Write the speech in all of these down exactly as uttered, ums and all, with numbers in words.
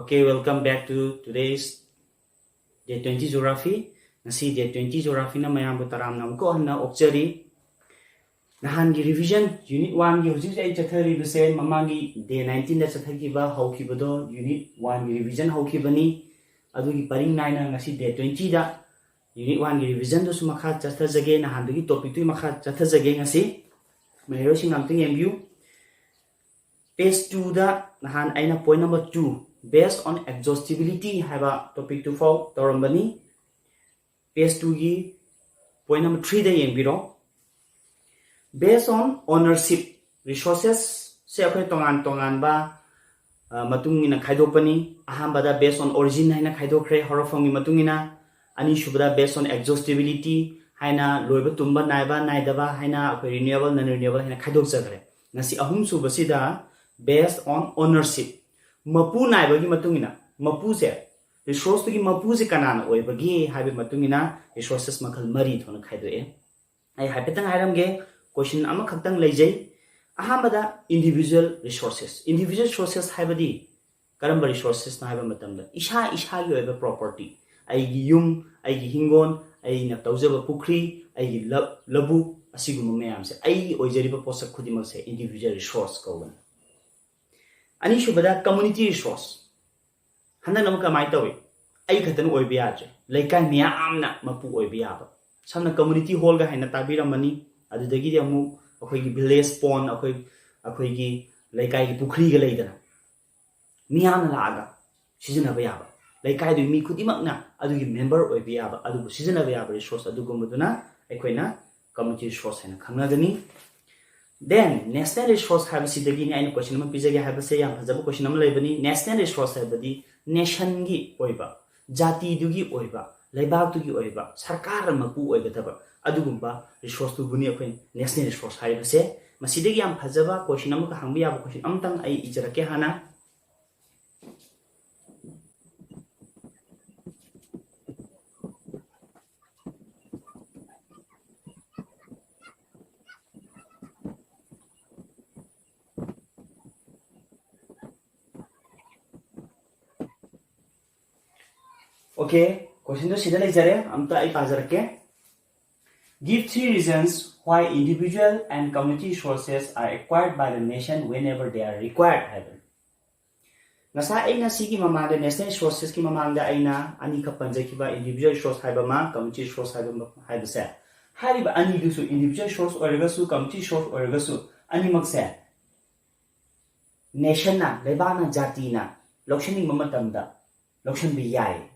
Okay, welcome back to today's Day twenty Geography. ꯉꯁꯤ Day twenty Geographyꯅ ꯃꯌꯥꯝꯕꯨ ꯇꯔꯥꯝꯅ ꯑꯃꯨꯛꯀ ꯍꯟꯅ ꯑꯣꯛꯆꯔꯤ꯫ ꯅꯍꯥꯟꯒꯤ revision, unit oneꯒꯤ ꯍꯧꯖꯤꯛ ꯍꯧꯖꯤꯛ ꯑꯩ ꯆꯠꯊꯔꯤꯕꯁꯦ ꯃꯃꯥꯡꯒꯤ Day nineteenꯗ ꯆꯠꯊꯈꯤꯕ ꯍꯧꯈꯤꯕꯗꯣ unit oneꯒꯤ revision ꯍꯧꯈꯤꯕꯅꯤ꯫ ꯑꯗꯨꯒꯤ ꯄꯔꯤꯡ ꯅꯥꯏꯅ ꯉꯁꯤ Day twentyꯗ unit oneꯒꯤ revisionꯗꯨꯁꯨ ꯃꯈꯥ ꯆꯠꯊꯖꯒꯦ꯫ ꯅꯍꯥꯟꯗꯨꯒꯤ topicꯇꯨꯒꯤ ꯃꯈꯥ ꯆꯠꯊꯖꯒꯦ ꯉꯁꯤ꯫ ꯃꯍꯩꯔꯣꯏꯁꯤꯡ ꯑꯝꯇꯪ ꯌꯦꯡꯕꯤꯌꯨ꯫ Page twoꯗ ꯅꯍꯥꯟ ꯑꯩꯅ point number two, based on exhaustibility ꯍꯥꯏꯕ topicꯇꯨ ꯐꯥꯎ ꯇꯧꯔꯝꯕꯅꯤ꯫ Page twoꯒꯤ point number threeꯗ ꯌꯦꯡꯕꯤꯔꯣ꯫ Based on ownership, resourcesꯁꯦ ꯑꯩꯈꯣꯏ ꯇꯣꯉꯥꯟ ꯇꯣꯉꯥꯟꯕ, ꯑ, ꯃꯇꯨꯡ ꯏꯟꯅ ꯈꯥꯏꯗꯣꯛꯄꯅꯤ꯫ ꯑꯍꯥꯟꯕꯗ based on origin ꯍꯥꯏꯅ ꯈꯥꯏꯗꯣꯛꯈ꯭ꯔꯦ, ꯍꯧꯔꯛꯐꯝꯒꯤ ꯃꯇꯨꯡ ꯏꯟꯅ꯫ ꯑꯅꯤꯁꯨꯕꯗ based on exhaustibility ꯍꯥꯏꯅ, ꯂꯣꯏꯕ ꯇꯨꯝꯕ ꯅꯥꯏꯕ ꯅꯥꯏꯗꯕ ꯍꯥꯏꯅ, ꯑꯩꯈꯣꯏ renewable, non renewable ꯍꯥꯏꯅ ꯈꯥꯏꯗꯣꯛꯆꯈ꯭ꯔꯦ꯫ ꯉꯁꯤ ꯑꯍꯨꯝꯁꯨꯕꯁꯤꯗ based on ownership, ꯃꯄꯨ ꯅꯥꯏꯕꯒꯤ ꯃꯇꯨꯡ ꯏꯟꯅ, ꯃꯄꯨꯁꯦ, resourceꯇꯨꯒꯤ ꯃꯄꯨꯁꯦ ꯀꯅꯥꯅ ꯑꯣꯏꯕꯒꯦ ꯍꯥꯏꯕꯒꯤ ꯃꯇꯨꯡ ꯏꯟꯅ resources ꯃꯈꯜ ꯃꯔꯤ ꯊꯣꯛꯅ ꯈꯥꯏꯗꯣꯛꯑꯦ꯫ ꯑꯩ ꯍꯥꯏꯐꯦꯠꯇꯪ ꯍꯥꯏꯔꯝꯒꯦ, question ꯑꯃꯈꯛꯇꯪ ꯂꯩꯖꯩ꯫ ꯑꯍꯥꯟꯕꯗ individual resources꯫ Individual resources ꯍꯥꯏꯕꯗꯤ ꯀꯔꯝꯕ resourcesꯅꯣ ꯍꯥꯏꯕ ꯃꯇꯝꯗ ꯏꯁꯥ ꯏꯁꯥꯒꯤ ꯑꯣꯏꯕ property, ꯑꯩꯒꯤ ꯌꯨꯝ, ꯑꯩꯒꯤ ꯍꯤꯡꯒꯣꯜ, ꯑꯩꯅ ꯇꯧꯖꯕ ꯄꯨꯈ꯭ꯔꯤ, ꯑꯩꯒꯤ ꯂ-, ꯂꯧꯕꯨꯛ, ꯑꯁꯤꯒꯨꯝꯕ ꯃꯌꯥꯝꯁꯦ, ꯑꯩꯒꯤ ꯑꯣꯏꯖꯔꯤꯕ ꯄꯣꯠꯁꯛ ꯈꯨꯗꯤꯡꯃꯛꯁꯦ individual resource ꯀꯧꯕꯅꯤ꯫ ꯑꯅꯤꯁꯨꯕꯗ community resource꯫ ꯍꯟꯗꯛꯅ ꯑꯃꯨꯛ ꯀꯃꯥꯏꯅ ꯇꯧꯏ? ꯑꯩ ꯈꯛꯇꯅ ꯑꯣꯏꯕ ꯌꯥꯗ꯭ꯔꯦ, ꯂꯩꯀꯥꯏ ꯃꯌꯥꯝꯅ ꯃꯄꯨ ꯑꯣꯏꯕ ꯌꯥꯕ꯫ ꯁꯝꯅ community hallꯒ ꯍꯥꯏꯅ ꯇꯥꯕꯤꯔꯝꯃꯅꯤ, ꯑꯗꯨꯗꯒꯤꯗꯤ ꯑꯃꯨꯛ ꯑꯩꯈꯣꯏꯒꯤ village pond, ꯑꯩꯈꯣꯏ, ꯑꯩꯈꯣꯏꯒꯤ ꯂꯩꯀꯥꯏꯒꯤ ꯄꯨꯈ꯭ꯔꯤꯒ ꯂꯩꯗꯅ, ꯃꯤꯌꯥꯝꯅ ꯂꯥꯛꯑꯒ ꯁꯤꯖꯤꯟꯅꯕ ꯌꯥꯕ, ꯂꯩꯀꯥꯏꯗꯨꯒꯤ ꯃꯤ ꯈꯨꯗꯤꯡꯃꯛꯅ ꯑꯗꯨꯒꯤ member ꯑꯣꯏꯕ ꯌꯥꯕ, ꯑꯗꯨꯕꯨ ꯁꯤꯖꯤꯟꯅꯕ ꯌꯥꯕ resource ꯑꯗꯨꯒꯨꯝꯕꯗꯨꯅ ꯑꯩꯈꯣꯏꯅ community resource ꯍꯥꯏꯅ ꯈꯪꯅꯒꯅꯤ꯫ Then national resource ꯍꯥꯏꯕꯁꯤꯗꯒꯤꯅꯤ ꯑꯩꯅ question ꯑꯃ ꯄꯤꯖꯒꯦ ꯍꯥꯏꯕꯁꯦ, ꯌꯥꯝ ꯐꯖꯕ question ꯑꯃ ꯂꯩꯕꯅꯤ꯫ National resource ꯍꯥꯏꯕꯗꯤ nationꯒꯤ ꯑꯣꯏꯕ, ꯖꯥꯇꯤꯗꯨꯒꯤ ꯑꯣꯏꯕ, ꯂꯩꯕꯥꯛꯇꯨꯒꯤ ꯑꯣꯏꯕ, ꯁꯔꯀꯥꯔꯅ ꯃꯄꯨ ꯑꯣꯏꯒꯗꯕ ꯑꯗꯨꯒꯨꯝꯕ resourceꯇꯨꯕꯨꯅꯤ ꯑꯩꯈꯣꯏꯅ national resource ꯍꯥꯏꯔꯤꯕꯁꯦ꯫ ꯃꯁꯤꯗꯒꯤ ꯌꯥꯝ ꯐꯖꯕ question ꯑꯃꯒ ꯍꯪꯕ ꯌꯥꯕ question ꯑꯃꯇꯪ ꯑꯩ ꯏꯖꯔꯛꯀꯦ ꯍꯥꯟꯅ꯫ Okay, questionꯗꯣ ꯁꯤꯗ ꯂꯩꯖꯔꯦ, ꯑꯝꯇ ꯑꯩ ꯄꯥꯖꯔꯛꯀꯦ. Give three reasons why individual and community resources are acquired by the nation whenever they are required ꯍꯥꯏꯕꯅꯤ. ꯉꯁꯥꯏ ꯑꯩꯅ ꯁꯤꯒꯤ ꯃꯃꯥꯡꯗ national resourcesꯀꯤ ꯃꯃꯥꯡꯗ ꯑꯩꯅ ꯑꯅꯤꯈꯛ ꯄꯟꯖꯈꯤꯕ, individual resource ꯍꯥꯏꯕ ꯑꯃ, community resource ꯍꯥꯏꯕ ꯑꯃ ꯍꯥꯏꯕꯁꯦ, ꯍꯥꯏꯔꯤꯕ ꯑꯅꯤꯗꯨꯁꯨ, individual resource ꯑꯣꯏꯔꯒꯁꯨ community resource ꯑꯣꯏꯔꯒꯁꯨ, ꯑꯅꯤꯃꯛꯁꯦ nationꯅ, ꯂꯩꯕꯥꯛꯅ, ꯖꯥꯇꯤꯅ ꯂꯧꯁꯤꯟꯅꯤꯡꯕ ꯃꯇꯝꯗ ꯂꯧꯁꯤꯟꯕ ꯌꯥꯏ꯫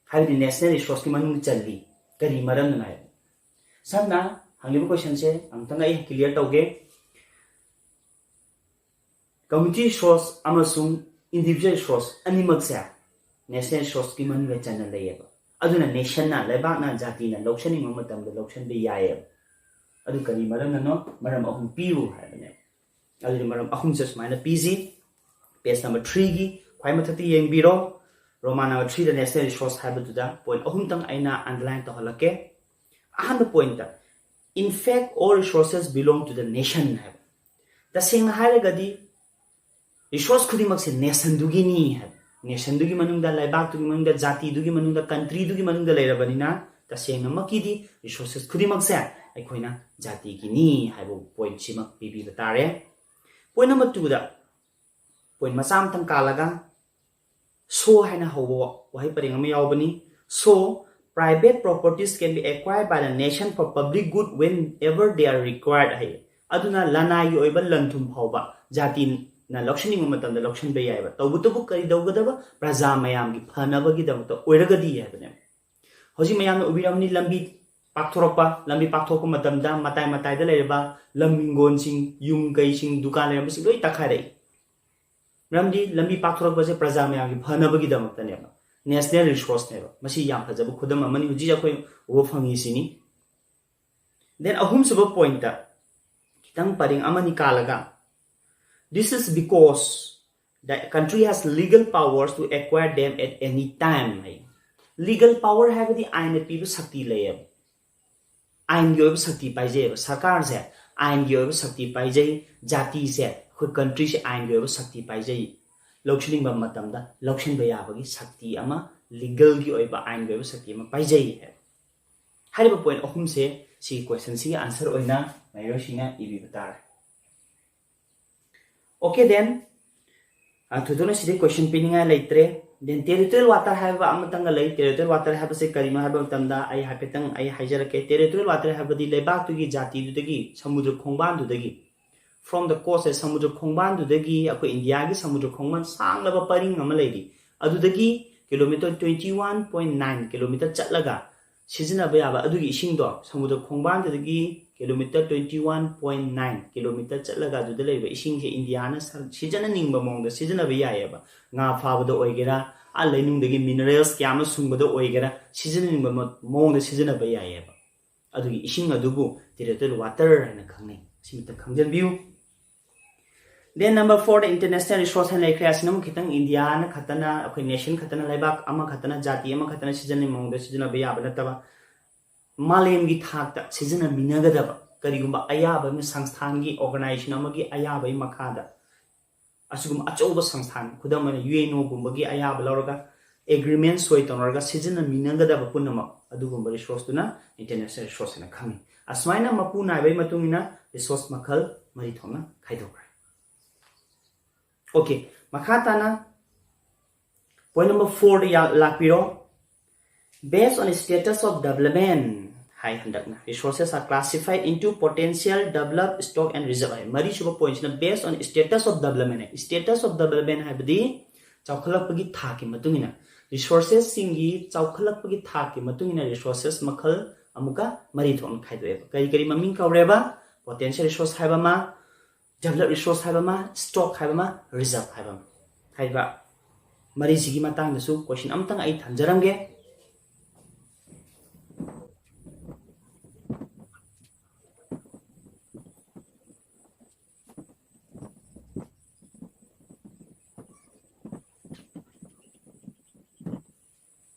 ꯍꯥꯏꯕꯗꯤ national resourceꯀꯤ ꯃꯅꯨꯡꯗ ꯆꯜꯂꯤ꯫ ꯀꯔꯤ ꯃꯔꯝꯅ ꯍꯥꯏꯕ? ꯁꯝꯅ ꯍꯪꯂꯤꯕ questionꯁꯦ ꯑꯃꯨꯛꯇꯪ ꯑꯩ clear ꯇꯧꯒꯦ. Community resource ꯑꯃꯁꯨꯡ individual resource ꯑꯅꯤꯃꯛꯁꯦ national resourceꯀꯤ ꯃꯅꯨꯡꯗ ꯆꯟꯅ ꯂꯩꯌꯦꯕ. ꯑꯗꯨꯅ nationꯅ, ꯂꯩꯕꯥꯛꯅ, ꯖꯥꯇꯤꯅ ꯂꯧꯁꯤꯟꯅꯤꯡꯕ ꯃꯇꯝꯗ ꯂꯧꯁꯤꯟꯕ ꯌꯥꯏꯌꯦꯕ. ꯑꯗꯨ ꯀꯔꯤ ꯃꯔꯝꯅꯅꯣ? ꯃꯔꯝ ꯑꯍꯨꯝ ꯄꯤꯌꯨ ꯍꯥꯏꯕꯅꯦꯕ. ꯑꯗꯨꯗꯤ ꯃꯔꯝ ꯑꯍꯨꯝꯁꯦ ꯁꯨꯃꯥꯏꯅ ꯄꯤꯁꯤ. Page number threeꯒꯤ ꯈ꯭ꯋꯥꯏ ꯃꯊꯛꯇ ꯌꯦꯡꯕꯤꯔꯣ. Roman number threeꯗ national resource ꯍꯥꯏꯕꯗꯨꯗ point ꯑꯍꯨꯝꯇꯪ ꯑꯩꯅ underline ꯇꯧꯍꯜꯂꯛꯀꯦ. ꯑꯍꯥꯟꯕ pointꯇ, "In fact, all resources belong to the nation" ꯍꯥꯏꯕ. ꯇꯁꯦꯡꯅ ꯍꯥꯏꯔꯒꯗꯤ resource ꯈꯨꯗꯤꯡꯃꯛꯁꯦ nationꯗꯨꯒꯤꯅꯤ ꯍꯥꯏꯕ. Nationꯗꯨꯒꯤ ꯃꯅꯨꯡꯗ, ꯂꯩꯕꯥꯛꯇꯨꯒꯤ ꯃꯅꯨꯡꯗ, ꯖꯥꯇꯤꯗꯨꯒꯤ ꯃꯅꯨꯡꯗ, countryꯗꯨꯒꯤ ꯃꯅꯨꯡꯗ ꯂꯩꯔꯕꯅꯤꯅ, ꯇꯁꯦꯡꯅꯃꯛꯀꯤꯗꯤ resources ꯈꯨꯗꯤꯡꯃꯛꯁꯦ ꯑꯩꯈꯣꯏꯅ ꯖꯥꯇꯤꯒꯤꯅꯤ ꯍꯥꯏꯕ pointꯁꯤꯃ ꯄꯤꯕꯤꯕ ꯇꯥꯔꯦ. Point number twoꯗ, point ꯃꯆꯥ ꯑꯃꯇꯪ ꯀꯥꯜꯂꯒ, "So" ꯍꯥꯏꯅ ꯍꯧꯕ ꯋꯥꯍꯩ ꯄꯔꯦꯡ ꯑꯃ ꯌꯥꯎꯕꯅꯤ. "So, private properties can be acquired by the nation for public good whenever they are required" ꯍꯥꯏꯌꯦ. ꯑꯗꯨꯅ ꯂꯅꯥꯏꯒꯤ ꯑꯣꯏꯕ ꯂꯟ ꯊꯨꯝ ꯐꯥꯎꯕ ꯖꯥꯇꯤꯅ ꯂꯧꯁꯤꯟꯅꯤꯡꯕ ꯃꯇꯝꯗ ꯂꯧꯁꯤꯟꯕ ꯌꯥꯏꯑꯕ, ꯇꯧꯕꯇꯕꯨ ꯀꯔꯤ ꯇꯧꯒꯗꯕ? ꯄ꯭ꯔꯖꯥ ꯃꯌꯥꯝꯒꯤ ꯐꯅꯕꯒꯤꯗꯃꯛꯇ ꯑꯣꯏꯔꯒꯗꯤ ꯍꯥꯏꯕꯅꯦꯕ. ꯍꯧꯖꯤꯛ ꯃꯌꯥꯝꯅ ꯎꯕꯤꯔꯝꯅꯤ, ꯂꯝꯕꯤ ꯄꯥꯛꯊꯣꯔꯛꯄ, ꯂꯝꯕꯤ ꯄꯥꯛꯊꯣꯔꯛꯄ ꯃꯇꯝꯗ ꯃꯇꯥꯏ ꯃꯇꯥꯏꯗ ꯂꯩꯔꯤꯕ ꯂꯝ ꯍꯤꯡꯒꯣꯜꯁꯤꯡ, ꯌꯨꯝ ꯀꯩꯁꯤꯡ, ꯗꯨꯀꯥꯟ ꯂꯩꯔꯝꯕꯁꯤꯡ ꯂꯣꯏ ꯇꯛꯈꯥꯏꯔꯛꯏ. ꯃꯔꯝꯗꯤ ꯂꯝꯕꯤ ꯄꯥꯛꯊꯣꯔꯛꯄꯁꯦ ꯄ꯭ꯔꯖꯥ ꯃꯌꯥꯝꯒꯤ ꯐꯅꯕꯒꯤꯗꯃꯛꯇꯅꯦꯕ, national resourceꯅꯦꯕ. ꯃꯁꯤ ꯌꯥꯝ ꯐꯖꯕ ꯈꯨꯗꯝ ꯑꯃꯅꯤ ꯍꯧꯖꯤꯛ ꯑꯩꯈꯣꯏ ꯎꯕ ꯐꯪꯉꯤꯁꯤꯅꯤ. Then ꯑꯍꯨꯝꯁꯨꯕ pointꯇ ꯈꯤꯇꯪ ꯄꯔꯦꯡ ꯑꯃꯅꯤ ꯀꯥꯜꯂꯒ, "This is because the country has legal powers to acquire them at any time" high. Legal power ꯍꯥꯏꯕꯗꯤ ꯑꯥꯏꯟꯅ ꯄꯤꯕ ꯁꯛꯇꯤ ꯂꯩꯌꯦꯕ. ꯑꯥꯏꯟꯒꯤ ꯑꯣꯏꯕ ꯁꯛꯇꯤ ꯄꯥꯏꯖꯩꯑꯕ꯫ ꯁꯔꯀꯥꯔꯁꯦ ꯑꯥꯏꯟꯒꯤ ꯑꯣꯏꯕ ꯁꯛꯇꯤ ꯄꯥꯏꯖꯩ, ꯖꯥꯇꯤꯁꯦ, ꯑꯩꯈꯣꯏ countryꯁꯦ ꯑꯥꯏꯟꯒꯤ ꯑꯣꯏꯕ ꯁꯛꯇꯤ ꯄꯥꯏꯖꯩ꯫ ꯂꯧꯁꯤꯟꯅꯤꯡꯕ ꯃꯇꯝꯗ ꯂꯧꯁꯤꯟꯕ ꯌꯥꯕꯒꯤ ꯁꯛꯇꯤ ꯑꯃ ꯂꯤꯒꯜꯒꯤ ꯑꯣꯏꯕ, ꯑꯥꯏꯟꯒꯤ ꯑꯣꯏꯕ ꯁꯛꯇꯤ ꯑꯃ ꯄꯥꯏꯖꯩ ꯍꯥꯏꯕ꯫ ꯍꯥꯏꯔꯤꯕ ꯄꯣꯏꯟ ꯑꯍꯨꯝꯁꯦ ꯁꯤꯒꯤ ꯀꯣꯏꯁꯟꯁꯤꯒꯤ ꯑꯟꯁꯔ ꯑꯣꯏꯅ ꯃꯍꯩꯔꯣꯏꯁꯤꯡꯅ ꯏꯕꯤꯕ ꯇꯥꯔꯦ꯫ Okay then, ꯑ, ꯊꯣꯏꯗꯣꯛꯅ ꯁꯤꯗꯩ ꯀꯣꯏꯁꯟ ꯄꯤꯅꯤꯡꯉꯥꯏ ꯂꯩꯇ꯭ꯔꯦ꯫ Then territorial water ꯍꯥꯏꯕ ꯑꯃꯇꯪꯒ ꯂꯩ꯫ Territorial water ꯍꯥꯏꯕꯁꯦ ꯀꯔꯤꯅꯣ ꯍꯥꯏꯕ ꯃꯇꯝꯗ ꯑꯩ ꯍꯥꯏꯐꯦꯠꯇꯪ ꯑꯩ ꯍꯥꯏꯖꯔꯛꯀꯦ꯫ Territorial water ꯍꯥꯏꯕꯗꯤ ꯂꯩꯕꯥꯛꯇꯨꯒꯤ ꯖꯥꯇꯤꯗꯨꯗꯒꯤ, ꯁꯃꯨꯗ꯭ꯔ ꯈꯣꯡꯕꯥꯟꯗꯨꯗꯒꯤ, from the coast, ꯁꯃꯨꯗ꯭ꯔ ꯈꯣꯡꯕꯥꯟꯗꯨꯗꯒꯤ, ꯑꯩꯈꯣꯏ ꯏꯟꯗꯤꯌꯥꯒꯤ ꯁꯃꯨꯗ꯭ꯔ ꯈꯣꯡꯕꯥꯟ ꯁꯥꯡꯂꯕ ꯄꯔꯤꯡ ꯑꯃ ꯂꯩꯔꯤ, ꯑꯗꯨꯗꯒꯤ kilometre twenty one point nine kilometre ꯆꯠꯂꯒ ꯁꯤꯖꯤꯟꯅꯕ ꯌꯥꯕ ꯑꯗꯨꯒꯤ ꯏꯁꯤꯡꯗꯣ, ꯁꯃꯨꯗ꯭ꯔ ꯈꯣꯡꯕꯥꯟꯗꯨꯗꯒꯤ kilometre twenty one point nine kilometre ꯆꯠꯂꯒ ꯑꯗꯨꯗ ꯂꯩꯕ ꯏꯁꯤꯡꯁꯦ ꯏꯟꯗꯤꯌꯥꯅ ꯁ-, ꯁꯤꯖꯤꯟꯅꯅꯤꯡꯕ ꯃꯑꯣꯡꯗ ꯁꯤꯖꯤꯟꯅꯕ ꯌꯥꯏꯑꯕ꯫ ꯉꯥ ꯐꯥꯕꯗ ꯑꯣꯏꯒꯦꯔꯥ, ꯑꯥ ꯂꯩꯅꯨꯡꯗꯒꯤ minerals ꯀꯌꯥ ꯑꯃ ꯁꯨꯡꯕꯗ ꯑꯣꯏꯒꯦꯔꯥ, ꯁꯤꯖꯤꯟꯅꯅꯤꯡꯕ ꯃ-, ꯃꯑꯣꯡꯗ ꯁꯤꯖꯤꯟꯅꯕ ꯌꯥꯏꯑꯕ꯫ ꯑꯗꯨꯒꯤ ꯏꯁꯤꯡ ꯑꯗꯨꯕꯨ territorial water ꯍꯥꯏꯅ ꯈꯪꯅꯩ꯫ ꯁꯤꯃꯇ ꯈꯪꯖꯤꯟꯕꯤꯌꯨ꯫ Then number four ꯗ international resource ꯍꯥꯏꯅ ꯂꯩꯈ꯭ꯔꯦ꯫ ꯑꯁꯤꯅ ꯑꯃꯨꯛ ꯈꯤꯇꯪ ꯏꯟꯗꯤꯌꯥꯅ ꯈꯛꯇꯅ, ꯑꯩꯈꯣꯏ nation ꯈꯛꯇꯅ, ꯂꯩꯕꯥꯛ ꯑꯃꯈꯛꯇꯅ, ꯖꯥꯇꯤ ꯑꯃꯈꯛꯇꯅ ꯁꯤꯖꯤꯟꯅꯅꯤꯡꯕ ꯃꯑꯣꯡꯗ ꯁꯤꯖꯤꯟꯅꯕ ꯌꯥꯕ ꯅꯠꯇꯕ, ꯃꯥꯂꯦꯝꯒꯤ ꯊꯥꯛꯇ ꯁꯤꯖꯤꯟꯅꯃꯤꯟꯅꯒꯗꯕ ꯀꯔꯤꯒꯨꯝꯕ ꯑꯌꯥꯕ ꯑꯃ, ꯁꯪꯁꯊꯥꯟꯒꯤ, organization ꯑꯃꯒꯤ ꯑꯌꯥꯕꯒꯤ ꯃꯈꯥꯗ ꯑꯁꯤꯒꯨꯝꯕ ꯑꯆꯧꯕ ꯁꯪꯁꯊꯥꯟ, ꯈꯨꯗꯝ ꯑꯣꯏꯅ UNO ꯒꯨꯝꯕꯒꯤ ꯑꯌꯥꯕ ꯂꯧꯔꯒ, agreement ꯁꯣꯏ ꯇꯧꯅꯔꯒ ꯁꯤꯖꯤꯟꯅꯃꯤꯟꯅꯒꯗꯕ ꯄꯨꯝꯅꯃꯛ ꯑꯗꯨꯒꯨꯝꯕ resource ꯇꯨꯅ international resource ꯍꯥꯏꯅ ꯈꯪꯉꯤ꯫ ꯑꯁꯨꯃꯥꯏꯅ ꯃꯄꯨ ꯅꯥꯏꯕꯒꯤ ꯃꯇꯨꯡ ꯏꯟꯅ resource ꯃꯈꯜ ꯃꯔꯤ ꯊꯣꯛꯅ ꯈꯥꯏꯗꯣꯛꯈ꯭ꯔꯦ꯫ Okay, ꯃꯈꯥ ꯇꯥꯅ point number four ꯗ ꯌꯥ-, ꯂꯥꯛꯄꯤꯔꯣ꯫ Based on status of development ꯍꯥꯏ ꯍꯟꯗꯛꯅ, resources are classified into potential, develop, stock and reserve high. ꯃꯔꯤꯁꯨꯕ point ꯁꯤꯅ based on status of development high. Status of development ꯍꯥꯏꯕꯗꯤ ꯆꯥꯎꯈꯠꯂꯛꯄꯒꯤ ꯊꯥꯛꯀꯤ ꯃꯇꯨꯡ ꯏꯟꯅ, resources ꯁꯤꯡꯒꯤ ꯆꯥꯎꯈꯠꯂꯛꯄꯒꯤ ꯊꯥꯛꯀꯤ ꯃꯇꯨꯡ ꯏꯟꯅ resources ꯃꯈꯜ ꯑꯃꯨꯛꯀ ꯃꯔꯤ ꯊꯣꯛꯅ ꯈꯥꯏꯗꯣꯛꯑꯦꯕ꯫ ꯀꯔꯤ ꯀꯔꯤ ꯃꯃꯤꯡ ꯀꯧꯔꯦꯕ? Potential resource ꯍꯥꯏꯕ ꯑꯃ, develop resource ꯍꯥꯏꯕ ꯑꯃ, stock ꯍꯥꯏꯕ ꯑꯃ, reserve ꯍꯥꯏꯕ ꯑꯃ꯫ ꯍꯥꯏꯔꯤꯕ ꯃꯔꯤꯁꯤꯒꯤ ꯃꯇꯥꯡꯗꯁꯨ question ꯑꯃꯇꯪ ꯑꯩ ꯊꯝꯖꯔꯝꯒꯦ꯫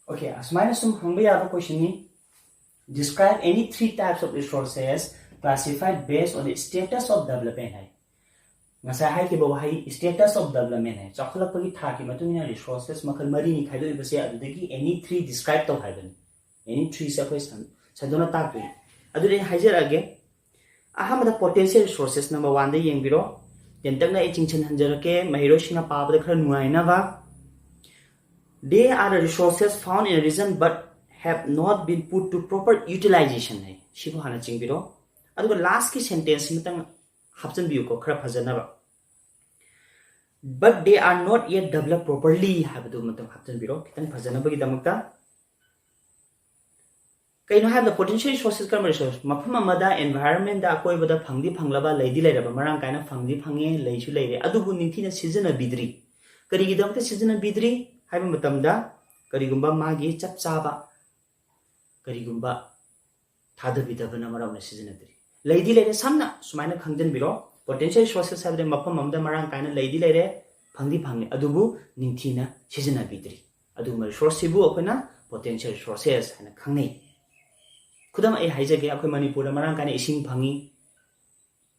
Okay, ꯑꯁꯨꯃꯥꯏꯅ ꯁꯨꯝ ꯍꯪꯕ ꯌꯥꯕ question ꯅꯤ꯫ Describe any three types of resources classified based on the status of development ꯍꯥꯏ꯫ ꯉꯁꯥꯏ ꯍꯥꯏꯈꯤꯕ ꯋꯥꯍꯩ status of development ꯍꯥꯏ, ꯆꯥꯎꯈꯠꯂꯛꯄꯒꯤ ꯊꯥꯛꯀꯤ ꯃꯇꯨꯡ ꯏꯟꯅ resources ꯃꯈꯜ ꯃꯔꯤꯅꯤ ꯈꯥꯏꯗꯣꯛꯏꯕꯁꯦ, ꯑꯗꯨꯗꯒꯤ any three describe ꯇꯧ ꯍꯥꯏꯕꯅꯤ꯫ Any three ꯁꯦ ꯑꯩꯈꯣꯏ ꯁꯟ- ꯁꯟꯗꯣꯛꯅ ꯇꯥꯛꯇꯣꯏꯅꯤ꯫ ꯑꯗꯨꯗꯤ ꯑꯩ ꯍꯥꯏꯖꯔꯛꯑꯒꯦ꯫ ꯑꯍꯥꯟꯕꯗ potential resources number one ꯗ ꯌꯦꯡꯕꯤꯔꯣ꯫ ꯇꯦꯟꯇꯛꯅ ꯑꯩ ꯆꯤꯡꯁꯤꯟꯍꯟꯖꯔꯛꯀꯦ, ꯃꯍꯩꯔꯣꯏꯁꯤꯡꯅ ꯄꯥꯕꯗ ꯈꯔ ꯅꯨꯡꯉꯥꯏꯅꯕ꯫ They are the resources found in a region but have not been put to proper utilization ꯍꯥꯏ꯫ ꯁꯤꯕꯨ ꯍꯥꯟꯅ ꯆꯤꯡꯕꯤꯔꯣ꯫ ꯑꯗꯨꯒ last ꯀꯤ sentence ꯁꯤꯃꯇꯪ ꯍꯥꯞꯆꯤꯟꯕꯤꯌꯨꯀꯣ, ꯈꯔ ꯐꯖꯅꯕ꯫ But they are not yet developed properly ꯍꯥꯏꯕꯗꯨ ꯑꯃꯇꯪ ꯍꯥꯞꯆꯤꯟꯕꯤꯔꯣ, ꯈꯤꯇꯪ ꯐꯖꯅꯕꯒꯤꯗꯃꯛꯇ꯫ ꯀꯩꯅꯣ ꯍꯥꯏꯕꯗ, potential resources ꯀꯔꯝꯕ resource? ꯃꯐꯝ ꯑꯃꯗ, environment ꯗ, ꯑꯀꯣꯏꯕꯗ ꯐꯪꯗꯤ ꯐꯪꯂꯕ, ꯂꯩꯗꯤ ꯂꯩꯔꯕ, ꯃꯔꯥꯡ ꯀꯥꯏꯅ ꯐꯪꯗꯤ ꯐꯪꯉꯦ, ꯂꯩꯁꯨ ꯂꯩꯔꯦ, ꯑꯗꯨꯕꯨ ꯅꯤꯡꯊꯤꯅ ꯁꯤꯖꯤꯟꯅꯕꯤꯗ꯭ꯔꯤ꯫ ꯀꯔꯤꯒꯤꯗꯃꯛꯇ ꯁꯤꯖꯤꯟꯅꯕꯤꯗ꯭ꯔꯤ ꯍꯥꯏꯕ ꯃꯇꯝꯗ, ꯀꯔꯤꯒꯨꯝꯕ ꯃꯥꯒꯤ ꯆꯞ ꯆꯥꯕ ꯀꯔꯤꯒꯨꯝꯕ ꯊꯥꯗꯕꯤꯗꯕꯅ ꯃꯔꯝ ꯑꯣꯏꯅ ꯁꯤꯖꯤꯟꯅꯗ꯭ꯔꯤ꯫ ꯂꯩꯗꯤ ꯂꯩꯔꯦ, ꯁꯝꯅ ꯁꯨꯃꯥꯏꯅ ꯈꯪꯖꯤꯟꯕꯤꯔꯣ, potential resources ꯍꯥꯏꯕꯗꯤ ꯃꯐꯝ ꯑꯃꯗ ꯃꯔꯥꯡ ꯀꯥꯏꯅ ꯂꯩꯗꯤ ꯂꯩꯔꯦ, ꯐꯪꯗꯤ ꯐꯪꯉꯤ, ꯑꯗꯨꯕꯨ ꯅꯤꯡꯊꯤꯅ ꯁꯤꯖꯤꯟꯅꯕꯤꯗ꯭ꯔꯤ꯫ ꯑꯗꯨꯒꯨꯝꯕ resource ꯁꯤꯕꯨ ꯑꯩꯈꯣꯏꯅ potential resources ꯍꯥꯏꯅ ꯈꯪꯅꯩ꯫ ꯈꯨꯗꯝ ꯑꯩ ꯍꯥꯏꯖꯒꯦ, ꯑꯩꯈꯣꯏ ꯃꯅꯤꯄꯨꯔꯗ ꯃꯔꯥꯡ ꯀꯥꯏꯅ ꯏꯁꯤꯡ ꯐꯪꯉꯤ,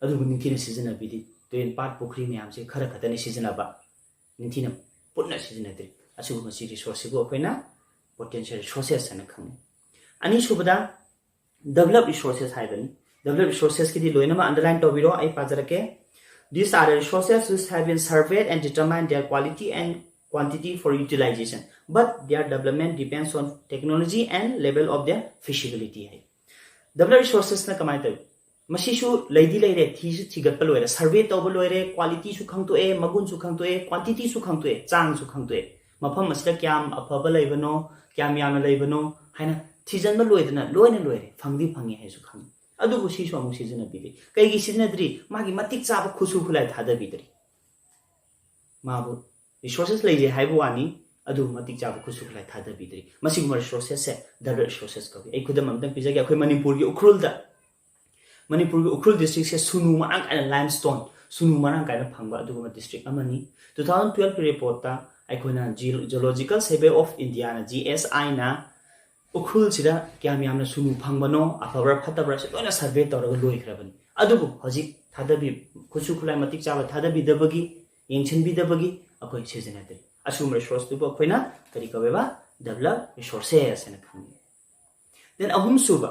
ꯑꯗꯨꯕꯨ ꯅꯤꯡꯊꯤꯅ ꯁꯤꯖꯤꯟꯅꯕꯤꯗꯦ꯫ ꯇꯨꯔꯦꯟ, ꯄꯥꯠ, ꯄꯨꯈ꯭ꯔꯤ ꯃꯌꯥꯝꯁꯦ ꯈꯔ ꯈꯛꯇꯅꯤ ꯁꯤꯖꯤꯟꯅꯕ, ꯅꯤꯡꯊꯤꯅ ꯄꯨꯟꯅ ꯁꯤꯖꯤꯟꯅꯗ꯭ꯔꯤ꯫ ꯑꯁꯤꯒꯨꯝꯕꯁꯤ resource ꯁꯤꯕꯨ ꯑꯩꯈꯣꯏꯅ potential resources ꯍꯥꯏꯅ ꯈꯪꯅꯩ꯫ ꯑꯅꯤꯁꯨꯕꯗ developed resources ꯍꯥꯏꯕꯅꯤ꯫ Developed resources ꯀꯤꯗꯤ ꯂꯣꯏꯅꯃꯛ underline ꯇꯧꯕꯤꯔꯣ, ꯑꯩ ꯄꯥꯖꯔꯛꯀꯦ꯫ These are the resources which have been surveyed and determined their quality and quantity for utilization, but their development depends on technology and level of their feasibility high. Developed resources ꯅ ꯀꯃꯥꯏꯅ ꯇꯧꯏ? ꯃꯁꯤꯁꯨ ꯂꯩꯗꯤ ꯂꯩꯔꯦ, ꯊꯤꯁꯨ ꯊꯤꯒꯠꯄ ꯂꯣꯏꯔꯦ, survey ꯇꯧꯕ ꯂꯣꯏꯔꯦ, quality ꯁꯨ ꯈꯪꯗꯣꯛꯑꯦ, ꯃꯒꯨꯟꯁꯨ ꯈꯪꯗꯣꯛꯑꯦ, quantity ꯁꯨ ꯈꯪꯗꯣꯛꯑꯦ, ꯆꯥꯡꯁꯨ ꯈꯪꯗꯣꯛꯑꯦ꯫ ꯃꯐꯝ ꯑꯁꯤꯗ ꯀꯌꯥꯝ ꯑꯐꯕ ꯂꯩꯕꯅꯣ, ꯀꯌꯥꯝ ꯌꯥꯝꯅ ꯂꯩꯕꯅꯣ ꯍꯥꯏꯅ ꯊꯤꯖꯤꯟꯕ ꯂꯣꯏꯗꯅ ꯂꯣꯏꯅ ꯂꯣꯏꯔꯦ, ꯐꯪꯗꯤ ꯐꯪꯉꯦ ꯍꯥꯏꯁꯨ ꯈꯪꯉꯤ꯫ ꯑꯗꯨꯕꯨ ꯁꯤꯁꯨ ꯑꯃꯨꯛ ꯁꯤꯖꯤꯟꯅꯕꯤꯗꯦ꯫ ꯀꯩꯒꯤ ꯁꯤꯖꯤꯟꯅꯗ꯭ꯔꯤ? ꯃꯥꯒꯤ ꯃꯇꯤꯛ ꯆꯥꯕ ꯈꯨꯠꯁꯨ ꯈꯨꯠꯂꯥꯏ ꯊꯥꯗꯕꯤꯗ꯭ꯔꯤ꯫ ꯃꯥꯕꯨ resources ꯂꯩꯔꯦ ꯍꯥꯏꯕ ꯋꯥꯅꯤ, ꯑꯗꯨꯕꯨ ꯃꯇꯤꯛ ꯆꯥꯕ ꯈꯨꯠꯁꯨ ꯈꯨꯠꯂꯥꯏ ꯊꯥꯗꯕꯤꯗ꯭ꯔꯤ꯫ ꯃꯁꯤꯒꯨꯝꯕ resources ꯁꯦ developed resources ꯀꯧꯏ꯫ ꯑꯩ ꯈꯨꯗꯝ ꯑꯃꯇꯪ ꯄꯤꯖꯒꯦ꯫ ꯑꯩꯈꯣꯏ ꯃꯅꯤꯄꯨꯔꯒꯤ ꯎꯈ꯭ꯔꯨꯜꯗ, ꯃꯅꯤꯄꯨꯔꯒꯤ ꯎꯈ꯭ꯔꯨꯜ district ꯁꯦ ꯁꯨꯅꯨ ꯃꯔꯥꯡ ꯀꯥꯏꯅ, limestone, ꯁꯨꯅꯨ ꯃꯔꯥꯡ ꯀꯥꯏꯅ ꯐꯪꯕ ꯑꯗꯨꯒꯨꯝꯕ district ꯑꯃꯅꯤ꯫ Two thousand twelve ꯀꯤ report ꯇ ꯑꯩꯈꯣꯏꯅ Geo-, Geological Survey of India ꯅ, G S I ꯅ ꯎꯈ꯭ꯔꯨꯜꯁꯤꯗ ꯀꯌꯥꯝ ꯌꯥꯝꯅ ꯁꯨꯅꯨ ꯐꯪꯕꯅꯣ, ꯑꯐꯕ꯭ꯔꯥ ꯐꯠꯇꯕ꯭ꯔꯥꯁꯦ ꯂꯣꯏꯅ ꯁꯔꯚꯦ ꯇꯧꯔꯒ ꯂꯣꯏꯈ꯭ꯔꯕꯅꯤ꯫ ꯑꯗꯨꯕꯨ ꯍꯧꯖꯤꯛ ꯊꯥꯗꯕꯤ, ꯈꯨꯠꯁꯨ ꯈꯨꯠꯂꯥꯏ ꯃꯇꯤꯛ ꯆꯥꯕ ꯊꯥꯗꯕꯤꯗꯕꯒꯤ, ꯌꯦꯡꯁꯤꯟꯕꯤꯗꯕꯒꯤ ꯑꯩꯈꯣꯏ ꯁꯤꯖꯤꯟꯅꯗꯦ꯫ ꯑꯁꯤꯒꯨꯝꯕ ꯔꯤꯁꯣꯔꯁꯇꯨꯕꯨ ꯑꯩꯈꯣꯏꯅ ꯀꯔꯤ ꯀꯧꯋꯦꯕ? ꯗꯦꯕꯂꯞ ꯔꯤꯁꯣꯔꯁꯦꯁ ꯍꯥꯏꯅ ꯈꯪꯅꯩ꯫ ꯗꯦꯟ ꯑꯍꯨꯝꯁꯨꯕ,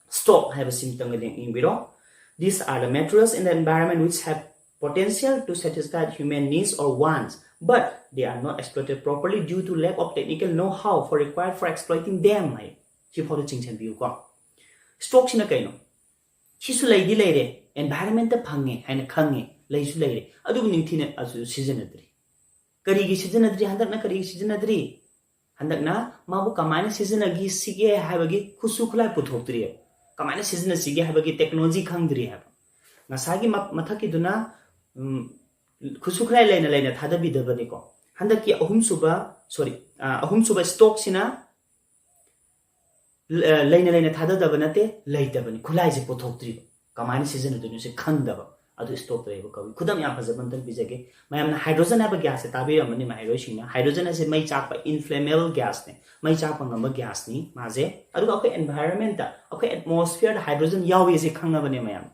ꯁ꯭ꯇꯣꯛ ꯍꯥꯏꯕꯁꯤꯃꯇꯪꯒ ꯌꯦꯡꯕꯤꯔꯣ꯫ These are the materials in the environment which have potential to satisfy human needs or wants, but they are not exploited properly due to lack of technical know-how for required for exploiting them ꯍꯥꯏ꯫ ꯁꯤꯐꯥꯎꯗ ꯆꯤꯡꯁꯤꯟꯕꯤꯌꯨꯀꯣ꯫ ꯁ꯭ꯇꯣꯛꯁꯤꯅ ꯀꯩꯅꯣ? ꯁꯤꯁꯨ ꯂꯩꯗꯤ ꯂꯩꯔꯦ, environment ꯐꯪꯉꯦ ꯍꯥꯏꯅ ꯈꯪꯉꯦ, ꯂꯩꯁꯨ ꯂꯩꯔꯦ, ꯑꯗꯨꯕꯨ ꯅꯤꯡꯊꯤꯅ ꯑꯗꯨ ꯁꯤꯖꯤꯟꯅꯗ꯭ꯔꯤ꯫ ꯀꯔꯤꯒꯤ ꯁꯤꯖꯤꯟꯅꯗ꯭ꯔꯤ? ꯍꯟꯗꯛꯅ ꯀꯔꯤꯒꯤ ꯁꯤꯖꯤꯟꯅꯗ꯭ꯔꯤ? ꯍꯟꯗꯛꯅ ꯃꯥꯕꯨ ꯀꯃꯥꯏꯅ ꯁꯤꯖꯤꯟꯅꯈꯤꯁꯤꯒꯦ ꯍꯥꯏꯕꯒꯤ ꯈꯨꯠꯁꯨ ꯈꯨꯠꯂꯥꯏ ꯄꯨꯊꯣꯛꯇ꯭ꯔꯤꯑꯕ꯫ ꯀꯃꯥꯏꯅ ꯁꯤꯖꯤꯟꯅꯁꯤꯒꯦ ꯍꯥꯏꯕꯒꯤ ꯇꯦꯛꯅꯣꯂꯣꯖꯤ ꯈꯪꯗ꯭ꯔꯤ ꯍꯥꯏꯕ꯫ ꯉꯁꯥꯏꯒꯤ ꯃ-, ꯃꯊꯛꯀꯤꯗꯨꯅ, ꯎꯝ, ꯈꯨꯠꯁꯨ ꯈꯨꯠꯂꯥꯏ ꯂꯩꯅ ꯂꯩꯅ ꯊꯥꯗꯕꯤꯗꯕꯅꯤꯀꯣ꯫ ꯍꯟꯗꯛꯀꯤ ꯑꯍꯨꯝꯁꯨꯕ, ꯁꯣꯔꯤ, ꯑ, ꯑꯍꯨꯝꯁꯨꯕ ꯁ꯭ꯇꯣꯛꯁꯤꯅ ꯂ-, ꯂꯩꯅ ꯂꯩꯅ ꯊꯥꯗꯗꯕ ꯅꯠꯇꯦ, ꯂꯩꯇꯕꯅꯤ꯫ ꯈꯨꯠꯂꯥꯏꯁꯦ ꯄꯨꯊꯣꯛꯇ꯭ꯔꯤꯕ꯫ ꯀꯃꯥꯏꯅ ꯁꯤꯖꯤꯟꯅꯗꯣꯏꯅꯣ ꯁꯤ ꯈꯪꯗꯕ꯫ ꯑꯗꯨ ꯁ꯭ꯇꯣꯛꯇ ꯂꯩꯕ ꯀꯧꯏ꯫ ꯈꯨꯗꯝ ꯌꯥꯝ ꯐꯖꯕ ꯑꯝꯇꯪ ꯄꯤꯖꯒꯦ꯫ ꯃꯌꯥꯝꯅ ꯍꯥꯏꯗ꯭ꯔꯣꯖꯟ ꯍꯥꯏꯕ ꯒ꯭ꯌꯥꯁꯁꯦ ꯇꯥꯕꯤꯔꯝꯃꯅꯤ, ꯃꯍꯩꯔꯣꯏꯁꯤꯡꯅ꯫ ꯍꯥꯏꯗ꯭ꯔꯣꯖꯟ ꯑꯁꯦ ꯃꯩ ꯆꯥꯛꯄ, ꯏꯟꯐ꯭ꯂꯦꯃꯦꯕꯜ ꯒ꯭ꯌꯥꯁꯅꯦ꯫ ꯃꯩ ꯆꯥꯛꯄ ꯉꯝꯕ ꯒ꯭ꯌꯥꯁꯅꯤ ꯃꯥꯁꯦ꯫ ꯑꯗꯨꯒ ꯑꯩꯈꯣꯏ ꯑꯦꯟꯚꯥꯏꯔꯟꯃꯦꯟꯇ, ꯑꯩꯈꯣꯏ ꯑꯦꯠꯃꯣꯁꯐꯤꯌꯔꯗ ꯍꯥꯏꯗ꯭ꯔꯣꯖꯟ ꯌꯥꯎꯏ ꯑꯁꯤ ꯈꯪꯉꯕꯅꯦ ꯃꯌꯥꯝ꯫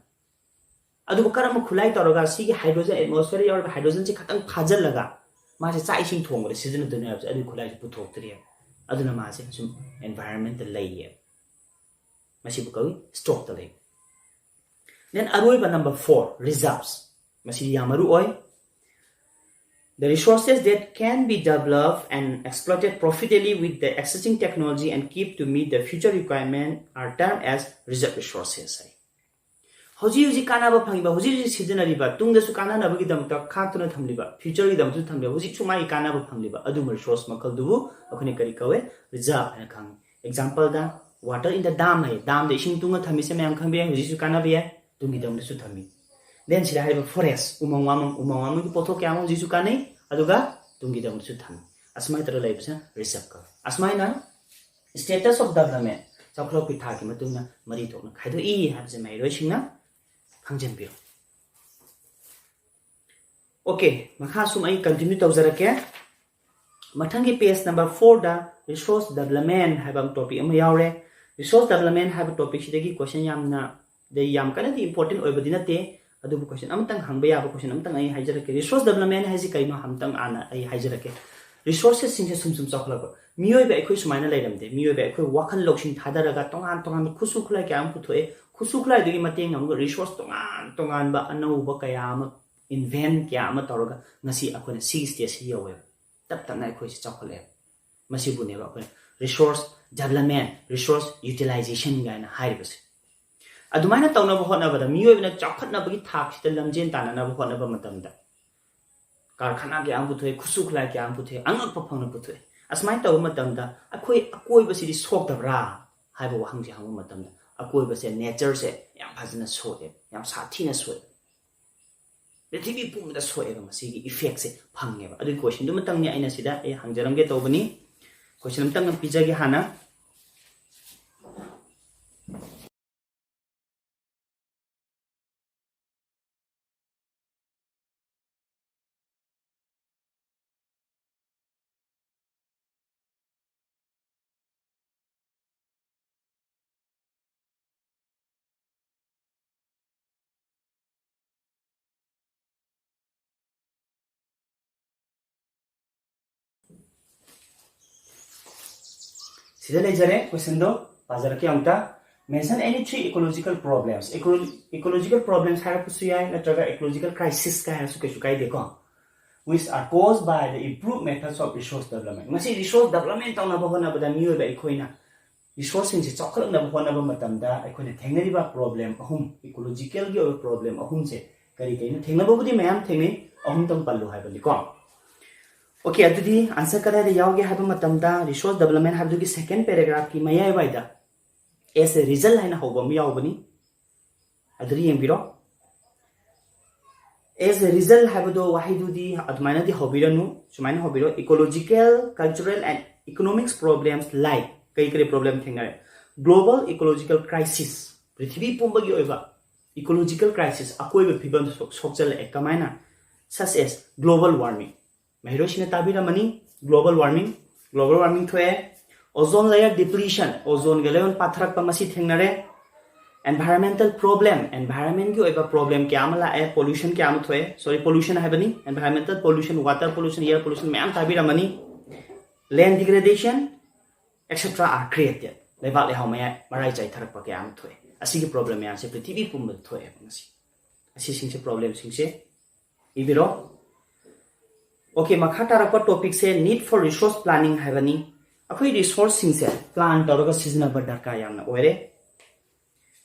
ꯑꯗꯨꯕꯨ ꯀꯔꯝꯕ ꯈꯨꯠꯂꯥꯏ ꯇꯧꯔꯒ ꯁꯤꯒꯤ ꯍꯥꯏꯗ꯭ꯔꯣꯖꯟ, ꯑꯦꯠꯃꯣꯁꯐꯤꯌꯔꯗ ꯌꯥꯎꯔꯤꯕ ꯍꯥꯏꯗ꯭ꯔꯣꯖꯟꯁꯤ ꯈꯛꯇꯪ ꯐꯥꯖꯤꯜꯂꯒ ꯃꯥꯁꯦ ꯆꯥꯛ ꯏꯁꯤꯡ ꯊꯣꯡꯕꯗ ꯁꯤꯖꯤꯟꯅꯗꯣꯏꯅꯣ ꯍꯥꯏꯕꯁꯦ ꯑꯗꯨꯒꯤ ꯈꯨꯠꯂꯥꯏꯁꯦ ꯄꯨꯊꯣꯛꯇ꯭ꯔꯤꯑꯕ꯫ ꯑꯗꯨꯅ ꯃꯥꯁꯦ ꯁꯨꯝ ꯑꯦꯟꯚꯥꯏꯔꯟꯃꯦꯟꯇ ꯂꯩꯌꯦꯕ꯫ ꯃꯁꯤꯕꯨ ꯀꯧꯏ ꯁ꯭ꯇꯣꯛꯇ ꯂꯩꯕ꯫ ꯗꯦꯟ ꯑꯔꯣꯏꯕ number four, reserves꯫ ꯃꯁꯤꯗꯤ ꯌꯥꯝ ꯃꯔꯨ ꯑꯣꯏ꯫ The resources that can be developed and exploited profitably with the existing technology and keep to meet the future requirement are termed as reserve resources ꯍꯥꯏ꯫ ꯍꯧꯖꯤꯛ ꯍꯧꯖꯤꯛ ꯀꯥꯟꯅꯕ ꯐꯪꯉꯤꯕ, ꯍꯧꯖꯤꯛ ꯍꯧꯖꯤꯛ ꯁꯤꯖꯤꯟꯅꯔꯤꯕ, ꯇꯨꯡꯗꯁꯨ ꯀꯥꯟꯅꯅꯕꯒꯤꯗꯃꯛꯇ ꯈꯥꯛꯇꯨꯅ ꯊꯝꯂꯤꯕ, ꯐ꯭ꯌꯨꯆꯔꯒꯤꯗꯃꯛꯁꯨ ꯊꯝꯂꯤꯕ, ꯍꯧꯖꯤꯛꯁꯨ ꯃꯥꯒꯤ ꯀꯥꯟꯅꯕ ꯐꯪꯂꯤꯕ ꯑꯗꯨꯒꯨꯝꯕ ꯔꯤꯁꯣꯔꯁ ꯃꯈꯜꯗꯨꯕꯨ ꯑꯩꯈꯣꯏꯅ ꯀꯔꯤ ꯀꯧꯋꯦ? ꯔꯤꯖꯥꯔꯚ ꯍꯥꯏꯅ ꯈꯪꯉꯤ꯫ ꯑꯦꯛꯖꯥꯝꯄꯜꯗ, water in the dam ꯍꯥꯏꯌꯦ꯫ ꯗꯥꯝꯗ ꯏꯁꯤꯡ ꯇꯨꯡꯉ ꯊꯝꯃꯤꯁꯦ ꯃꯌꯥꯝ ꯈꯪꯕ ꯌꯥꯏ, ꯍꯧꯖꯤꯛꯁꯨ ꯀꯥꯟꯅꯕ ꯌꯥꯏ, ꯇꯨꯡꯒꯤꯗꯃꯛꯇꯁꯨ ꯊꯝꯃꯤ꯫ ꯗꯦꯟ ꯁꯤꯗ ꯍꯥꯏꯔꯤꯕ ꯐꯣꯔꯦꯁ, ꯎꯃꯪ ꯋꯥꯃꯪ, ꯎꯃꯪ ꯋꯥꯃꯪꯒꯤ ꯄꯣꯠꯊꯣꯛ ꯀꯌꯥ ꯑꯃ ꯍꯧꯖꯤꯛꯁꯨ ꯀꯥꯟꯅꯩ, ꯑꯗꯨꯒ ꯇꯨꯡꯒꯤꯗꯃꯛꯇꯁꯨ ꯊꯝꯃꯤ꯫ ꯑꯁꯨꯃꯥꯏꯅ ꯇꯧꯔꯒ ꯂꯩꯕꯁꯤꯅ ꯔꯤꯖꯥꯔꯚ ꯀꯧꯋꯦ꯫ ꯑꯁꯨꯃꯥꯏꯅ status of development, ꯆꯥꯎꯈꯠꯂꯛꯄꯒꯤ ꯊꯥꯛꯀꯤ ꯃꯇꯨꯡ ꯏꯟꯅ ꯃꯔꯤ ꯊꯣꯛꯅ ꯈꯥꯏꯗꯣꯛꯏ ꯍꯥꯏꯕꯁꯦ ꯃꯍꯩꯔꯣꯏꯁꯤꯡꯅ ꯈꯪꯖꯤꯟꯕꯤꯌꯨ꯫ ꯑꯣꯀꯦ, ꯃꯈꯥ ꯁꯨꯝ ꯑꯩ ꯀꯟꯇꯤꯅ꯭ꯌꯨ ꯇꯧꯖꯔꯛꯀꯦ꯫ ꯃꯊꯪꯒꯤ ꯄꯦꯖ ꯅꯝꯕꯔ ꯐꯣꯔꯗ Resource development ꯍꯥꯏꯕ ꯑꯃ topic ꯑꯃ ꯌꯥꯎꯔꯦ꯫ Resource development ꯍꯥꯏꯕ topicꯁꯤꯗꯒꯤ question ꯌꯥꯝꯅ, ꯗ ꯌꯥꯝ ꯀꯟꯅꯗꯤ important ꯑꯣꯏꯕꯗꯤ ꯅꯠꯇꯦ, ꯑꯗꯨꯕꯨ question ꯑꯃꯇꯪ ꯍꯪꯕ ꯌꯥꯕ question ꯑꯃꯇꯪ ꯑꯩ ꯍꯥꯏꯖꯔꯛꯀꯦ꯫ Resource development ꯍꯥꯏꯁꯤ ꯀꯩꯅꯣ ꯑꯃꯇꯪ ꯍꯥꯟꯅ ꯑꯩ ꯍꯥꯏꯖꯔꯛꯀꯦ꯫ Resourcesꯁꯤꯡꯁꯦ ꯁꯨꯝ ꯁꯨꯝ ꯆꯥꯎꯈꯠꯂꯛꯄ, ꯃꯤꯑꯣꯏꯕ ꯑꯩꯈꯣꯏ ꯁꯨꯃꯥꯏꯅ ꯂꯩꯔꯝꯗꯦ꯫ ꯃꯤꯑꯣꯏꯕ ꯑꯩꯈꯣꯏ ꯋꯥꯈꯜ ꯂꯧꯁꯤꯡ ꯊꯥꯗꯔꯒ ꯇꯣꯉꯥꯟ ꯇꯣꯉꯥꯟꯕ ꯈꯨꯠꯁꯨ ꯈꯨꯠꯂꯥꯏ ꯀꯌꯥ ꯑꯃ ꯄꯨꯊꯣꯛꯑꯦ꯫ ꯈꯨꯠꯁꯨ ꯈꯨꯠꯂꯥꯏꯗꯨꯒꯤ ꯃꯇꯦꯡꯅ ꯑꯃꯨꯛꯀ resource ꯇꯣꯉꯥꯟ ꯇꯣꯉꯥꯟꯕ ꯑꯅꯧꯕ ꯀꯌꯥ ꯑꯃ invent ꯀꯌꯥ ꯑꯃ ꯇꯧꯔꯒ ꯉꯁꯤ ꯑꯩꯈꯣꯏꯅ ꯁꯤꯒꯤ stageꯁꯤ ꯌꯧꯋꯦꯕ꯫ ꯇꯞ ꯇꯞꯅ ꯑꯩꯈꯣꯏꯁꯤ ꯆꯥꯎꯈꯠꯂꯛꯑꯦ꯫ ꯃꯁꯤꯕꯨꯅꯦꯕ ꯑꯩꯈꯣꯏꯅ resource development, resource utilization ꯀꯥꯏꯅ ꯍꯥꯏꯔꯤꯕꯁꯦ꯫ ꯑꯗꯨꯃꯥꯏꯅ ꯇꯧꯅꯕ ꯍꯣꯠꯅꯕꯗ, ꯃꯤꯑꯣꯏꯕꯅ ꯆꯥꯎꯈꯠꯅꯕꯒꯤ ꯊꯥꯛꯁꯤꯗ ꯂꯝꯖꯦꯟ ꯇꯥꯟꯅꯅꯕ ꯍꯣꯠꯅꯕ ꯃꯇꯝꯗ, ꯀꯔꯈꯥꯅꯥ ꯀꯌꯥ ꯑꯃ ꯄꯨꯊꯣꯛꯑꯦ, ꯈꯨꯠꯁꯨ ꯈꯨꯠꯂꯥꯏ ꯀꯌꯥ ꯑꯃ ꯄꯨꯊꯣꯛꯑꯦ, ꯑꯉꯛꯄ ꯐꯪꯅ ꯄꯨꯊꯣꯛꯑꯦ꯫ ꯑꯁꯨꯃꯥꯏꯅ ꯇꯧꯕ ꯃꯇꯝꯗ ꯑꯩꯈꯣꯏ ꯑꯀꯣꯏꯕꯁꯤꯗꯤ ꯁꯣꯛꯇꯕ꯭ꯔꯥ ꯍꯥꯏꯕ ꯋꯥꯍꯪꯁꯦ ꯍꯪꯕ ꯃꯇꯝꯗ, ꯑꯀꯣꯏꯕꯁꯦ, natureꯁꯦ ꯌꯥꯝ ꯐꯖꯅ ꯁꯣꯛꯑꯦ, ꯌꯥꯝ ꯁꯥꯊꯤꯅ ꯁꯣꯛꯑꯦ꯫ ꯄ꯭ꯔꯤꯊꯤꯕꯤ ꯄꯨꯝꯕꯗ ꯁꯣꯛꯑꯦꯕ, ꯃꯁꯤꯒꯤ effectꯁꯦ ꯐꯪꯉꯦꯕ꯫ ꯑꯗꯨꯒꯤ questionꯗꯨꯃꯇꯪꯅꯤ ꯑꯩꯅ ꯁꯤꯗ ꯑꯩ ꯍꯪꯖꯔꯝꯒꯦ ꯇꯧꯕꯅꯤ꯫ Question ꯑꯃꯇꯪ ꯄꯤꯖꯒꯦ ꯍꯥꯟꯅ꯫ ꯁꯤꯗ ꯂꯩꯖꯔꯦ questionꯗꯣ, ꯄꯥꯖꯔꯛꯀꯦ ꯑꯃꯨꯛꯇ꯫ Mention any three ecological problems꯫ Eco- ecological problems ꯍꯥꯏꯔꯛꯄꯁꯨ ꯌꯥꯏ, ꯅꯠꯇ꯭ꯔꯒ ecological crisis ꯀꯥꯏ ꯍꯥꯏꯔꯁꯨ ꯀꯩꯁꯨ ꯀꯥꯏꯗꯦꯀꯣ꯫ Which are caused by the improved methods of resource development꯫ ꯃꯁꯤ resource development ꯇꯧꯅꯕ ꯍꯣꯠꯅꯕꯗ ꯃꯤꯑꯣꯏꯕ ꯑꯩꯈꯣꯏꯅ resourceꯁꯤꯡꯁꯦ ꯆꯥꯎꯈꯠꯂꯛꯅꯕ ꯍꯣꯠꯅꯕ ꯃꯇꯝꯗ ꯑꯩꯈꯣꯏꯅ ꯊꯦꯡꯅꯔꯤꯕ problem ꯑꯍꯨꯝ, ecologicalꯒꯤ ꯑꯣꯏꯕ problem ꯑꯍꯨꯝꯁꯦ ꯀꯔꯤ ꯀꯔꯤꯅꯣ? ꯊꯦꯡꯅꯕꯕꯨꯗꯤ ꯃꯌꯥꯝ ꯊꯦꯡꯅꯩ, ꯑꯍꯨꯝꯇꯪ ꯄꯜꯂꯨ ꯍꯥꯏꯕꯅꯤꯀꯣ꯫ Okay, ꯑꯗꯨꯗꯤ answer ꯀꯗꯥꯏꯗ ꯌꯥꯎꯒꯦ ꯍꯥꯏꯕ ꯃꯇꯝꯗ, resource development ꯍꯥꯏꯕꯗꯨꯒꯤ second paragraphꯀꯤ ꯃꯌꯥꯏꯋꯥꯏꯗ as a result ꯍꯥꯏꯅ ꯍꯧꯕ ꯑꯃ ꯌꯥꯎꯕꯅꯤ, ꯑꯗꯨꯗ ꯌꯦꯡꯕꯤꯔꯣ꯫ As a result ꯍꯥꯏꯕꯗꯣ ꯋꯥꯍꯩꯗꯨꯗꯤ ꯑꯗꯨꯃꯥꯏꯅꯗꯤ ꯍꯧꯕꯤꯔꯅꯨ, ꯁꯨꯃꯥꯏꯅ ꯍꯧꯕꯤꯔꯣ: Ecological, cultural and economics problems like, ꯀꯔꯤ ꯀꯔꯤ problem ꯊꯦꯡꯅꯔꯦ? Global ecological crisis, ꯄ꯭ꯔꯤꯊꯤꯕꯤ ꯄꯨꯝꯕꯒꯤ ꯑꯣꯏꯕ ecological crisis, ꯑꯀꯣꯏꯕ ꯐꯤꯕꯝ ꯁꯣꯛ- ꯁꯣꯛꯆꯜꯂꯛꯑꯦ꯫ ꯀꯃꯥꯏꯅ? Such as global warming, ꯃꯍꯩꯔꯣꯏꯁꯤꯡꯅ ꯇꯥꯕꯤꯔꯝꯃꯅꯤ, global warming꯫ Global warming ꯊꯣꯛꯑꯦ꯫ Ozone layer depletion, ozone ꯒꯤ layer ꯄꯥꯊꯔꯛꯄ ꯃꯁꯤ ꯊꯦꯡꯅꯔꯦ꯫ Environmental problem, environment ꯀꯤ ꯑꯣꯏꯕ problem ꯀꯌꯥ ꯑꯃ ꯂꯥꯛꯑꯦ, pollution ꯀꯌꯥ ꯑꯃ ꯊꯣꯛꯑꯦ, sorry, pollution ꯍꯥꯏꯕꯅꯤ, environmental pollution, water pollution, air pollution ꯃꯌꯥꯝ ꯇꯥꯕꯤꯔꯝꯃꯅꯤ꯫ Land degradation, et cetera are created. ꯂꯩꯕꯥꯛ ꯂꯩꯍꯥꯎ ꯃꯌꯥꯏ ꯃꯔꯥꯏ ꯆꯥꯏꯊꯔꯛꯄ ꯀꯌꯥ ꯑꯃ ꯊꯣꯛꯑꯦ꯫ ꯑꯁꯤꯒꯤ problem ꯃꯌꯥꯝꯁꯦ ꯄ꯭ꯔꯤꯊꯤꯕꯤ ꯄꯨꯝꯕꯗ ꯊꯣꯛꯑꯦꯕ ꯉꯁꯤ꯫ ꯑꯁꯤꯁꯤꯡꯁꯦ problemꯁꯤꯡꯁꯦ ꯏꯕꯤꯔꯣ꯫ Okay, ꯃꯈꯥ ꯇꯥꯔꯛꯄ topicꯁꯦ need for resource planning ꯍꯥꯏꯕꯅꯤ꯫ ꯑꯩꯈꯣꯏ resourceꯁꯤꯡꯁꯦ plan ꯇꯧꯔꯒ ꯁꯤꯖꯤꯟꯅꯕ ꯗꯔꯀꯥꯔ ꯌꯥꯝꯅ ꯑꯣꯏꯔꯦ꯫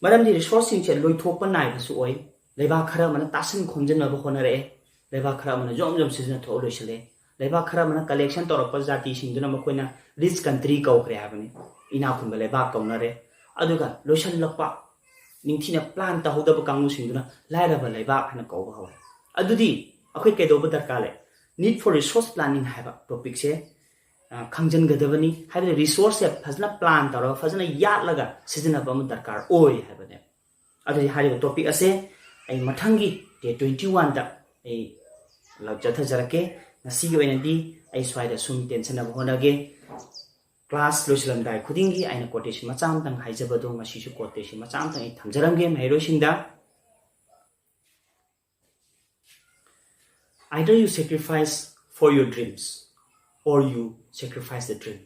ꯃꯔꯝꯗꯤ resourceꯁꯤꯡꯁꯦ ꯂꯣꯏꯊꯣꯛꯄ ꯅꯥꯏꯕꯁꯨ ꯑꯣꯏ꯫ ꯂꯩꯕꯥꯛ ꯈꯔ ꯑꯃꯅ ꯇꯥꯁꯤꯟ ꯈꯣꯝꯖꯤꯟꯅꯕ ꯍꯣꯠꯅꯔꯛꯑꯦ꯫ ꯂꯩꯕꯥꯛ ꯈꯔ ꯑꯃꯅ ꯖꯣꯝ ꯖꯣꯝ ꯁꯤꯖꯤꯟꯅꯊꯣꯛꯑ ꯂꯣꯏꯁꯤꯜꯂꯦ꯫ ꯂꯩꯕꯥꯛ ꯈꯔ ꯑꯃꯅ collection ꯇꯧꯔꯛꯄ ꯖꯥꯇꯤꯁꯤꯡꯗꯨꯅ ꯃꯈꯣꯏꯅ rich country ꯀꯧꯈ꯭ꯔꯦ ꯍꯥꯏꯕꯅꯤ, ꯏꯅꯥꯛ ꯈꯨꯟꯕ ꯂꯩꯕꯥꯛ ꯀꯧꯅꯔꯦ꯫ ꯑꯗꯨꯒ ꯂꯣꯏꯁꯤꯜꯂꯛꯄ, ꯅꯤꯡꯊꯤꯅ plan ꯇꯧꯍꯧꯗꯕ ꯀꯥꯡꯕꯨꯁꯤꯡꯗꯨꯅ ꯂꯥꯏꯔꯕ ꯂꯩꯕꯥꯛ ꯍꯥꯏꯅ ꯀꯧꯕ ꯍꯧꯔꯦ꯫ ꯑꯗꯨꯗꯤ ꯑꯩꯈꯣꯏ ꯀꯩꯗꯧꯕ ꯗꯔꯀꯥꯔ ꯂꯩ? Need for resource planning ꯍꯥꯏꯕ topicꯁꯦ ꯑ, ꯈꯪꯖꯤꯟꯒꯗꯕꯅꯤ꯫ ꯍꯥꯏꯕꯗꯤ resourceꯁꯦ ꯐꯖꯅ plan ꯇꯧꯔꯒ ꯐꯖꯅ ꯌꯥꯠꯂꯒ ꯁꯤꯖꯤꯟꯅꯕ ꯑꯃ ꯗꯔꯀꯥꯔ ꯑꯣꯏ ꯍꯥꯏꯕꯅꯦ꯫ ꯑꯗꯨꯗꯤ ꯍꯥꯏꯔꯤꯕ topic ꯑꯁꯦ ꯑꯩ ꯃꯊꯪꯒꯤ day twenty oneꯗ ꯑꯩ ꯂꯥꯎ-, ꯆꯠꯊꯖꯔꯛꯀꯦ꯫ ꯉꯁꯤꯒꯤ ꯑꯣꯏꯅꯗꯤ ꯑꯩ ꯁ꯭ꯋꯥꯏꯗ ꯁꯨꯝ ꯇꯦꯟꯁꯤꯟꯅꯕ ꯍꯣꯠꯅꯒꯦ꯫ Class ꯂꯣꯏꯁꯤꯜꯂꯝꯗꯥꯏ ꯈꯨꯗꯤꯡꯒꯤ ꯑꯩꯅ quotation ꯃꯆꯥ ꯑꯃꯇꯪ ꯍꯥꯏꯖꯕꯗꯣ ꯉꯁꯤꯁꯨ quotation ꯃꯆꯥ ꯑꯃꯇꯪ ꯑꯩ ꯊꯝꯖꯔꯝꯒꯦ ꯃꯍꯩꯔꯣꯏꯁꯤꯡꯗ꯫ Either you sacrifice for your dreams or you sacrifice the dream.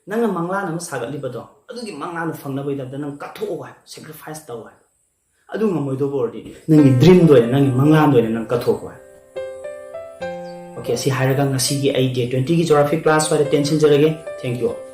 ꯅꯪꯅ ꯃꯪꯂꯥꯟ ꯑꯃ ꯁꯥꯒꯠꯂꯤꯕꯗꯣ, ꯑꯗꯨꯒꯤ ꯃꯪꯂꯥꯟꯗꯣ ꯐꯪꯅꯕꯒꯤꯗꯃꯛꯇ ꯅꯪ ꯀꯠꯊꯣꯛꯑꯣ ꯍꯥꯏꯕ, sacrifice ꯇꯧ ꯍꯥꯏꯕ꯫ ꯑꯗꯨ ꯉꯝꯃꯣꯏꯗꯧꯕ ꯑꯣꯏꯔꯗꯤ ꯅꯪꯒꯤ dreamꯗ ꯑꯣꯏꯅ, ꯅꯪꯒꯤ ꯃꯪꯂꯥꯟꯗ ꯑꯣꯏꯅ ꯅꯪ ꯀꯠꯊꯣꯛꯑꯣ ꯍꯥꯏꯕ꯫ Okay, ꯑꯁꯤ ꯍꯥꯏꯔꯒ ꯉꯁꯤꯒꯤ ꯑꯩ day twentyꯒꯤ geography class ꯁ꯭ꯋꯥꯏꯗ ꯇꯦꯟꯁꯤꯟꯖꯔꯒꯦ꯫ Thank you all.